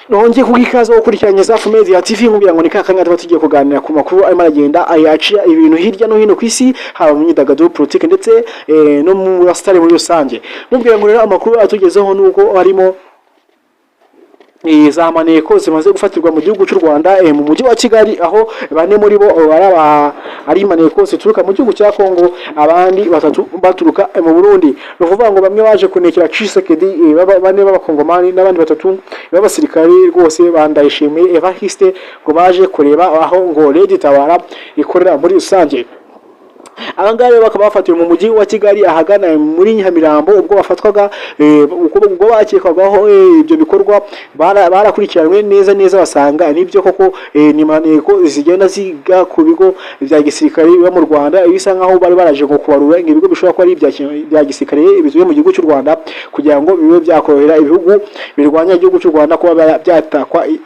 Nongeye kuguha ikaze gukurikiranye Zafu Media TV, nkubwira ngo ni ka kanya tuba tugiye kuganira ku makuru arimo aragenda ayaciya ibintu hirya no hino ku isi, haba mu myidagaduro, politiki ndetse no mu basitari muri rusange. Mubwira ngo rero amakuru atugezeho nuko harimo za maneko zimaze gufatirwa mu gihugu cy'u Rwanda, mu mujyi wa Kigali, aho bane muri bo ari maneko zituruka mu gihugu cya Kongo, abandi batatu baturuka mu Burundi. Ni ukuvuga ngo bamwe baje kunekera Tshisekedi, bane b'abakongomani n'abandi batatu b'abasirikari rwose ba Ndayishimiye Evariste, ngo baje kureba aho ngo Red Tabara ikorera muri rusange. Aba ngaba rero bakaba bafatiwe mu mujyi wa Kigali ahagana muri Nyamirambo. Ubwo bafatwaga, ubwo bakekwagaho ibyo bikorwa, barakurikiranwe neza neza, basanga nibyo koko, ni maneko zigenda ziga ku bigo bya gisirikare biba mu Rwanda. Bisa nkaho bari baraje ngo kubarura ibigo bishobora kuba ari ibya gisirikare bituye mu gihugu cy'u Rwanda, kugira ngo bibe byakorohera ibihugu birwanya igihugu cy'u Rwanda kuba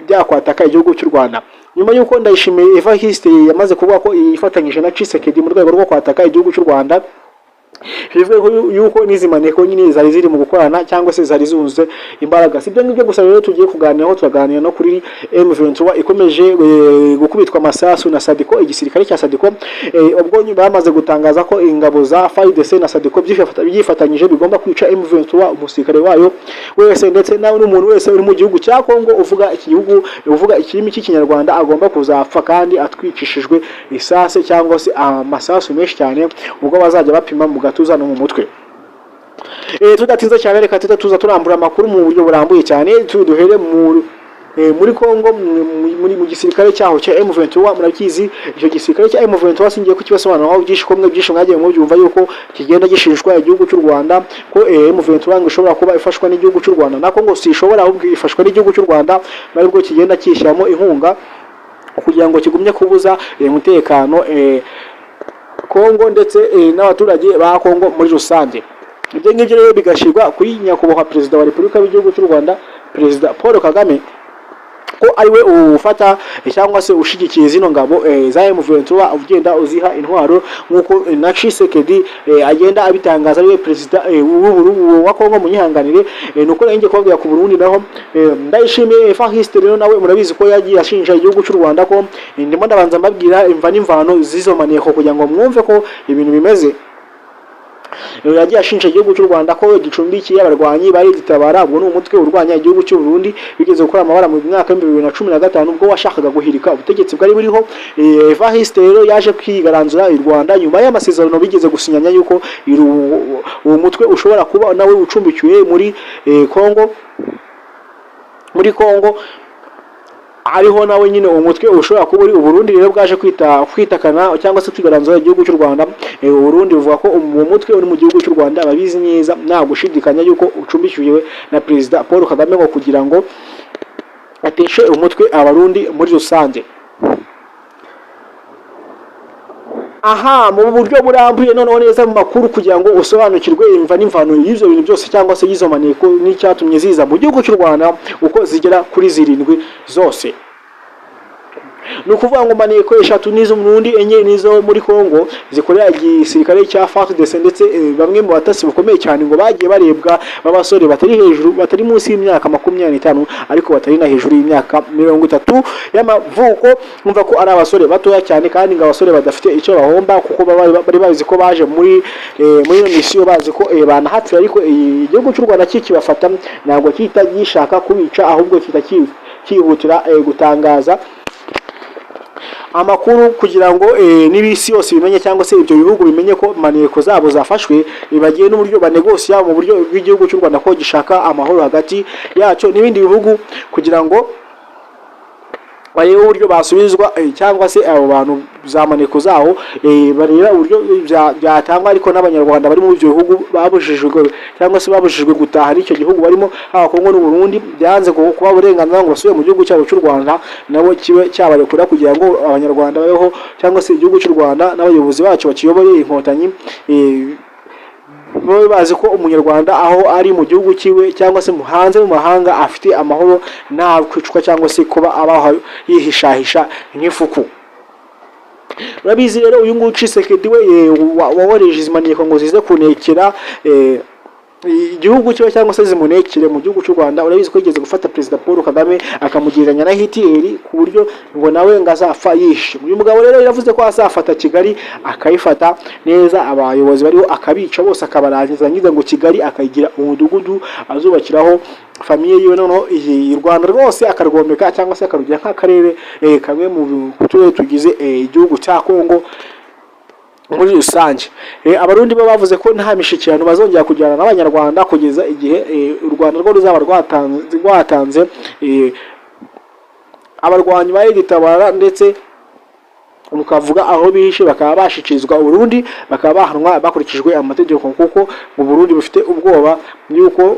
byakwataka igihugu cy'u Rwanda. Nyuma y'uko Ndayishimiye Evariste yamaze kuvuga ko yifatanyije na Tshisekedi mu rwego rwo kwataka igihugu cy'u Rwanda, bivuga ko yuko n'izi maneko nyine zari ziri mu gukorana cyangwa se zari zunze imbaraga. Si ibyo ngibyo gusa rero tugiye kuganiraho, turaganira no kuri M23 ikomeje gukubitwa amasasu na SADC, igisirikare cya SADC, ubwo bamaze gutangaza ko ingabo za FARDC na SADC byifatanyije bigomba kwica M23, umusirikare wayo wese ndetse nawe n'umuntu wese uri mu gihugu cya Kongo uvuga iki gihugu, uvuga ikirimi cy'Ikinyarwanda, agomba kuzapfa kandi atwicishijwe isase cyangwa se amasasu menshi cyane, ubwo bazajya bapima mu gatuza no mu mutwe. Tudatinze cyane, reka tuza tuza turambura amakuru mu buryo burambuye cyane. Duhere muri Kongo, muri mu gisirikare cyaho cya M23. Murakizi icyo gisirikare cya M23, singiye kukibasobanuraho byinshi ko mwe byinshi mwagiye mubyumva yuko kigenda gishinjwa igihugu cy'u Rwanda ko M23 ngo ishobora kuba ifashwa n'igihugu cy'u Rwanda. Nako ngo si ishobora, ahubwo ifashwa n'igihugu cy'u Rwanda, aribwo kigenda kishyiramo inkunga kugira ngo kigumye kubuza umutekano Kongo ndetse n'abaturage ba Kongo muri rusange. Ibyo ngibyo rero bigashyirwa kuri nyakubahwa Perezida wa Repubulika w'igihugu cy'u Rwanda, Perezida Paul Kagame, ko ariwe ufata cyangwa se ushigikiye zino ngabo za M23, ugenda uziha intwaro, nk'uko na Tshisekedi agenda abitangaza, ariwe perezida wa Kongo. Munyihanganire, nuko ngiye kubabwira ku Burundi naho. Ndayishimiye Evariste rero nawe murabizi ko yagiye ashinja igihugu cy'u Rwanda ko ndimo ndabanza mbabwira imva n'imvano z'izo maneko kugira ngo mwumve ko ibintu bimeze. Yagiye ashinja igihugu cy'u Rwanda ko gicumbikiye abarwanyi ba Red Tabara, ubwo ni umutwe urwanya igihugu cy'u Burundi, bigeze gukora amabara mu mwaka wa 2015 ubwo washakaga guhirika ubutegetsi bwari buriho. Evariste rero yaje kwigaranzura i Rwanda nyuma y'amasezerano bigeze gusinyanya yuko uwo mutwe ushobora kuba nawe ucumbikiwe muri Kongo, muri Kongo ariho nawe nyine uwo mutwe ushobora kuba uri. Uburundi rero bwaje kwitakana cyangwa se kwigaranzura igihugu cy'u Rwanda. Uburundi buvuga ko uwo mutwe uri mu gihugu cy'u Rwanda, ababizi neza nta gushidikanya yuko ucumbikiwe na Perezida Paul Kagame, ngo kugira ngo ateshe umutwe Abarundi muri rusange. Aha mu buryo burambuye noneho neza mu makuru, kugira ngo usobanukirwe imva n'imvano y'ibyo bintu byose cyangwa se y'izo maneko n'icyatumye ziza mu gihugu cy'u Rwanda uko zigera kuri zirindwi zose. Ni ukuvuga ngo maneko eshatu n'izo mu Burundi, enye n'izo muri Kongo zikorera igisirikare cya FARDC, ndetse bamwe mu batasi bakomeye cyane ngo bagiye barebwa b'abasore batari hejuru, batari munsi y'imyaka 25, ariko batari na hejuru y'imyaka 30 y'amavuko. Numva ko ari abasore batoya cyane, kandi ngo abasore badafite icyo bahomba, kuko baba bari bazi ko baje muri iyo misiyo, bazi ko banahapfira, ariko igihugu cy'u Rwanda kikibafata ntabwo kita gishaka kubica, ahubwo kita cyihutira gutangaza amakuru kugira ngo n'ibisi yose bimenye cyangwa se ibyo bihugu bimenye ko maneko zabo zafashwe, bagiye n'uburyo banegosiya mu buryo bw'igihugu cy'u Rwanda ko gishaka amahoro hagati yacyo n'ibindi bihugu, kugira ngo barebe uburyo basubizwa cyangwa se abo bantu za maneko zaho, bareba uburyo byatangwa. Ariko n'Abanyarwanda bari muri ibyo bihugu babujijwe cyangwa se babujijwe gutaha n'icyo gihugu barimo, haba Kongo n'u Burundi, byanze kuba uburenganzira ngo basubire mu gihugu cyabo cy'u Rwanda, nabo kibe cyabarekura kugira ngo Abanyarwanda babeho, cyangwa se igihugu cy'u Rwanda n'abayobozi bacyo bakiyoboye, Inkotanyi, babe bazi ko Umunyarwanda aho ari mu gihugu cyiwe cyangwa se mu hanze mu mahanga afite amahoro, nta kwicwa cyangwa se kuba abaho yihishahisha nk'ifuku. Urabizi rero, uyu nguyu Tshisekedi we wawohereje izi maneko ngo zize kunekera igihugu cyiwe cyangwa se zimunekere mu gihugu cy'u Rwanda. Urabizi ko yigeze gufata Perezida Paul Kagame akamugereranya na Hitler, ku buryo ngo nawe ngo azapfa yishe. Uyu mugabo rero yavuze ko azafata Kigali, akayifata neza, abayobozi bariho akabica bose, akabarangiza ngize ngo Kigali akayigira umudugudu azubakiraho famille yiwe, noneho iyi Rwanda rwose akarwomeka cyangwa se akarugira nk'akarere kamwe mu turere tugize igihugu cya Kongo muri rusange. Abarundi bo bavuze ko nta mishikirano bazongera kugirana n'Abanyarwanda kugeza igihe u Rwanda rwo ruzaba rwatanze abarwanyi ba Tabara, ndetse rukavuga aho bihishe, bakaba bashikirizwa Uburundi, bakaba bahanwa bakurikijwe amategeko, kuko mu Burundi bufite ubwoba yuko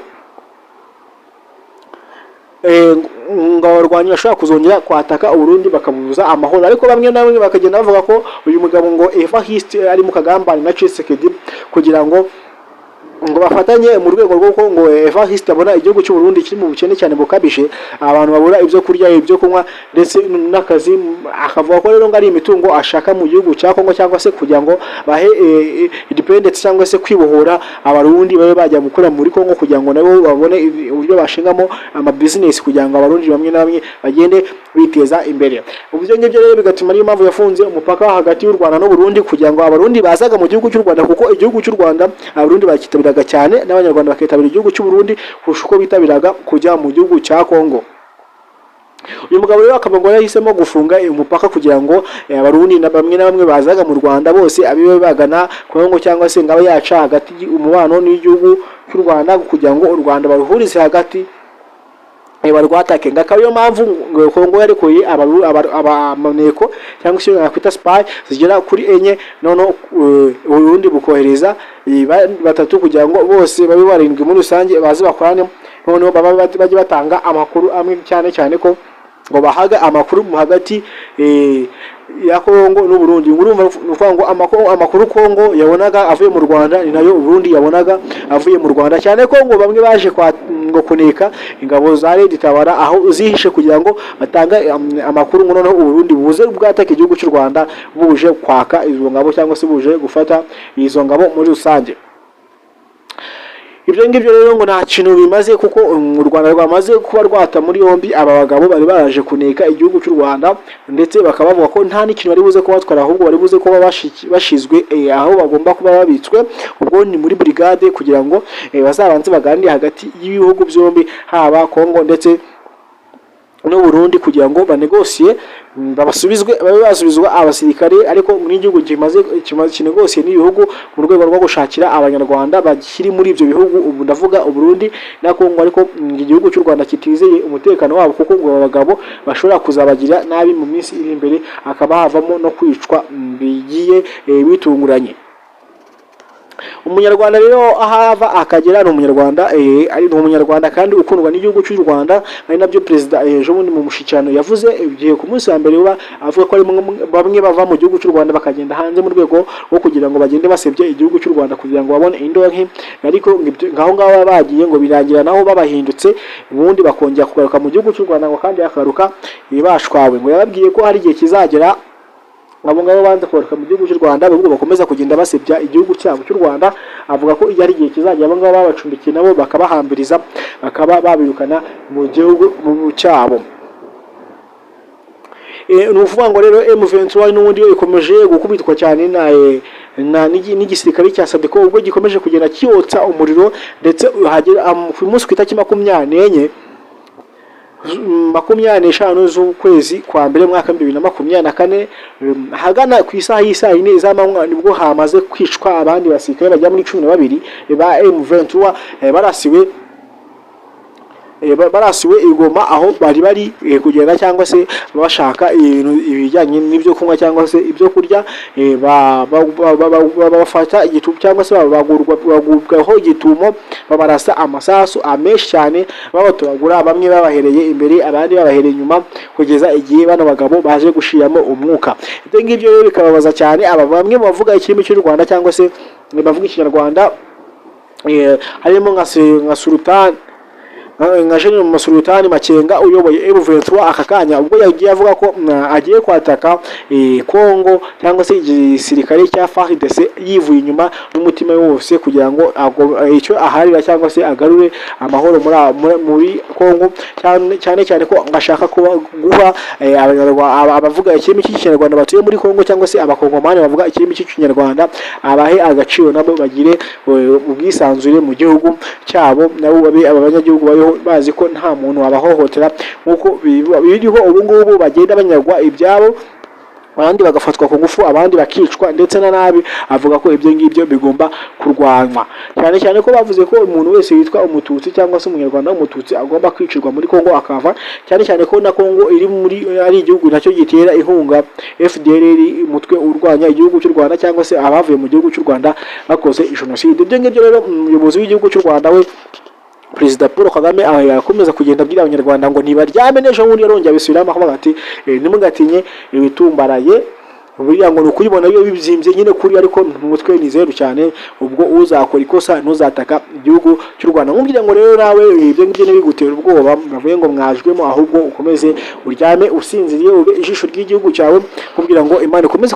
ngo abarwanyi bashobora kuzongera kwataka Uburundi bakabubuza amahoro. Ariko bamwe na bamwe bakagenda bavuga ko uyu mugabo ngo Evariste ari mu kagambane na Tshisekedi kugira ngo bafatanye mu rwego rw'uko ngo Evariste abona igihugu cy'u Burundi kiri mu bukene cyane bukabije, abantu babura ibyo kurya, ibyo kunywa ndetse n'akazi, akavuga ko rero ngo ari imitungo ashaka mu gihugu cya Kongo, cyangwa se kugira ngo bahe independence cyangwa se kwibohora, Abarundi babe bajya gukora muri Kongo kugira ngo nabo babone uburyo bashingamo ama business, kugira ngo Abarundi bamwe na bamwe bagende biteza imbere. Ibyo ngibyo rero bigatuma ariyo mpamvu yafunze umupaka hagati y'u Rwanda n'u Burundi, kugira ngo Abarundi bazaga mu gihugu cy'u Rwanda, kuko igihugu cy'u Rwanda Abarundi bakitabiraga cyane, n'Abanyarwanda bakitabira igihugu cy'u Burundi kurusha uko bitabiraga kujya mu gihugu cya Kongo. Uyu mugabo rero akaba ngo yahisemo gufunga umupaka kugira ngo Abarundi na bamwe na bamwe bazaga mu Rwanda bose abibe bagana Kongo, cyangwa se ngo abe yaca hagati umubano n'igihugu cy'u Rwanda, kugira ngo u Rwanda baruhurize hagati barwatake. Ngo akaba ariyo mpamvu ngo Kongo yarekuye abamaneko cyangwa se nakwita spy zigera kuri enye, noneho Uburundi bukohereza batatu, kugira ngo bose babe barindwi muri rusange, baze bakorane, noneho bajye batanga amakuru amwe, cyane cyane ko ngo bahaga amakuru mu hagati ya Kongo n'Uburundi. Urumva ni ukuvuga ngo amakuru Kongo yabonaga avuye mu Rwanda ni nayo Uburundi yabonaga avuye mu Rwanda, cyane ko ngo bamwe baje kwa ngo kuneka ingabo za Red Tabara aho zihishe, kugira ngo batange amakuru, ngo noneho Uburundi buze bwataka igihugu cy'u Rwanda buje kwaka izo ngabo cyangwa se buje gufata izo ngabo muri rusange. Ibyo ngibyo rero ngo nta kintu bimaze, kuko u Rwanda rwamaze kuba rwata muri yombi aba bagabo bari baraje kuneka igihugu cy'u Rwanda, ndetse bakaba bavuga ko nta n'ikintu bari buze kubatwara, ahubwo bari buze kuba bashizwe aho bagomba kuba babitswe, ubwo ni muri brigade, kugira ngo bazabanze baganire hagati y'ibihugu byombi, haba Kongo ndetse n'u Burundi, kugira ngo banegosiye babasubizwe, babe basubizwa abasirikare. Ariko n'igihugu kimaze kinegosiye n'ibihugu mu rwego rwo gushakira Abanyarwanda bakiri muri ibyo bihugu, ubu ndavuga Uburundi na Kongo, ariko igihugu cy'u Rwanda kitizeye umutekano wabo, kuko ngo aba bagabo bashobora kuzabagira nabi mu minsi iri imbere, hakaba havamo no kwicwa bigiye bitunguranye. Umunyarwanda rero aho ava akagera ni Umunyarwanda, ari ni Umunyarwanda kandi ukundwa n'igihugu cy'u Rwanda, ari nabyo perezida ejo bundi mu mushyikirano yavuze igihe ku munsi wa mbere uba avuga ko ari bamwe bava mu gihugu cy'u Rwanda bakagenda hanze mu rwego rwo kugira ngo bagende basebye igihugu cy'u Rwanda kugira ngo babone indonke, ariko ngo ngaho ngaho baba bagiye ngo birangira naho babahindutse, ubundi bakongera kugaruka mu gihugu cy'u Rwanda, ngo kandi bakagaruka bashwawe. Ngo yababwiye ko hari igihe kizagera abo ngabo banze kugaruka mu gihugu cy'u Rwanda, ahubwo bakomeza kugenda basebya igihugu cyabo cy'u Rwanda, avuga ko iyo ari igihe kizagera abo ngabo babacumbikiye nabo bakabahambiriza, bakaba babirukana mu gihugu cyabo. Ni ukuvuga ngo rero M23 n'ubundi yo ikomeje gukubitwa cyane na n'igisirikare cya SADC, ubwo gikomeje kugenda cyotsa umuriro, ndetse hagera ku munsi ku itariki 24, 25 z'ukwezi kwa mbere, mwaka 2024, ahagana ku isaha y'isaa 4 z'amanywa, nibwo hamaze kwicwa abandi basirikare bagera muri 12 ba M23, barasiwe i Goma aho bari kugenda cyangwa se bashaka ibintu ibijyanye n'ibyo kunywa cyangwa se ibyo kurya, babafata igitumo cyangwa se bagubwaho igitumo, babarasa amasasu amenshi cyane, babatoragura, bamwe babahereye imbere, abandi babahereye inyuma, kugeza igihe bano bagabo baje gushiramo umwuka. Ibyo ngibyo rero bikababaza cyane aba bamwe mu bavuga ikirimi cy'u Rwanda cyangwa se bavuga Ikinyarwanda, harimo nka Sultan. nka General Sultani Makenga uyoboye M23 aka kanya, ubwo yagiye avuga ko agiye kwataka Kongo cyangwa se igisirikare cya FARDC yivuye inyuma n'umutima we wose, kugira ngo icyo aharira cyangwa se agarure amahoro muri Kongo, cyane cyane cyane ko ashaka kuba guha abavuga ikirimi cy'Ikinyarwanda batuye muri Kongo, cyangwa se Abakongomani bavuga ikirimi cy'Ikinyarwanda, abahe agaciro, nabo bagire ubwisanzure mu gihugu cyabo, nabo babe aba banyagihugu babeho bazi ko nta muntu wabahohotera nk'uko biriho ubu ngubu, bagenda banyagwa ibyabo, abandi bagafatwa ku ngufu, abandi bakicwa ndetse na nabi. Avuga ko ibyo ngibyo bigomba kurwanywa, cyane cyane ko bavuze ko umuntu wese witwa Umututsi cyangwa se Umunyarwanda w'Umututsi agomba kwicirwa muri Kongo akava, cyane cyane ko na Kongo iri muri ari igihugu nacyo gitera inkunga FDLR, umutwe urwanya igihugu cy'u Rwanda, cyangwa se abavuye mu gihugu cy'u Rwanda bakoze jenoside. Ibyo ngibyo rero, umuyobozi w'igihugu cy'u Rwanda we Perezida Paul Kagame aho yakomeza kugenda abwira Abanyarwanda ngo ntibaryame. N'ejo bundi yarongeye abisubiramo, akavuga ati: "Ntimugatinye ibitumbaraye." Buriya ngo ni ukubibona biba bibyimbye nyine kuri, ariko mu mutwe ni zeru cyane. Ubwo uzakora ikosa ntuzataka igihugu cy'u Rwanda. Nkubwira ngo rero nawe ibyo ngibyo ntibigutera ubwoba, bavuye ngo mwajwemo, ahubwo ukomeze uryame usinziriye, ube ijisho ry'igihugu cyawe. Nkubwira ngo Imana ikomeze.